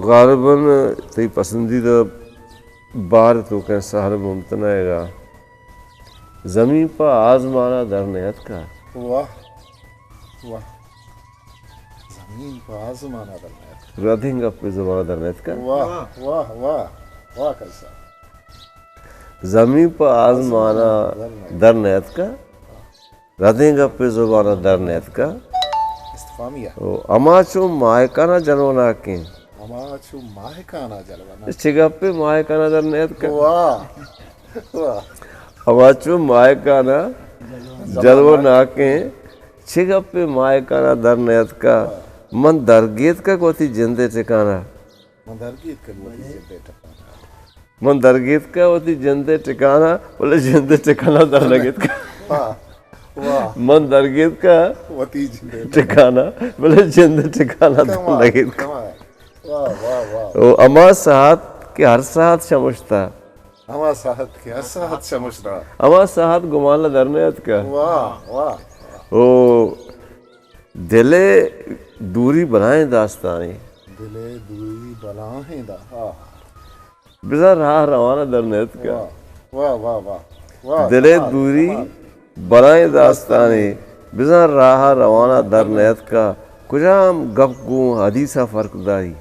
غالباً تئی پسندیدہ بار توکیں سہر ممتنع ئیگا، زمین پہ آزمانا در نیتکا۔ واہ، واہ۔ زمین پہ آزمانا در نیتکا۔ ردیں گپے زبانا در نیتکا۔ واہ، واہ، واہ، واہ، کسا۔ زمین پہ آزمانا در نیتکا۔ ردیں گپے زبانا در نیتکا۔ استفہامیہ۔ او، ہما چو ماہکانا جلوناکیں۔ ہما چو ماہکانا جلوناکیں۔ چہ گپے ماہکانا در نیتکا۔ واہ، واہ۔ ہما چو ماہکانا جلوناکیں۔ چہ گپے ماہکانا در نیتکا۔ من درگیتکگ وتی جندے ٹکانا۔ من درگیتکگ وتی جندے ٹکانا۔ من درگیتکا وتی جندے ٹکانا، بلے جندے ٹکانا در نگیتکا۔ واہ، واہ۔ من درگیتکا وتی جندے ٹکانا، بلے جندے ٹکانا در کمال، نگیتکا۔ کمال۔ واہ، واہ، واہ۔ او ہما ساعت کہ ہر ساعت شمشتا۔ ہما ساعت کہ ہر ساعت شمشتا۔ ہما ساعت گمانا در نیتکا۔ واہ، واہ۔ او دلے دوری بلاہیں داستانے۔ دلے دوری بلاہیں دا-، آہ۔ بزاں راہ روانا در نیتکا۔ واہ، واہ، واہ، واہ، واہ۔ دلے کمال، دوری کمال۔ بلاہیں داستانے، بزاں راہ روانا در نیتکا۔ کجام گپ گوں حدیثا فرق داری؟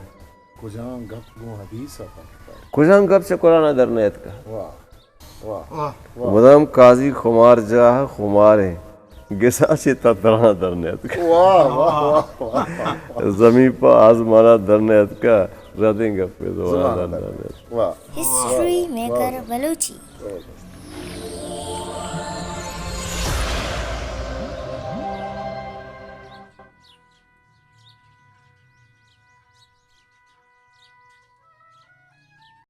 کجام گپ گوں حدیثا فرق داری؟ کجام گپ چہ قرآنا در نیتکا؟ واہ۔ واہ، واہ۔ مدام قاضی خمار جاہ خماریں، گسا چہ تترانا در نیتکا۔ واہ، واہ، واہ، واہ۔ زمین پہ آزمانا در نیتکا، ردیں گپے زبانا در نیتکا۔ واہ۔ History maker Balochi.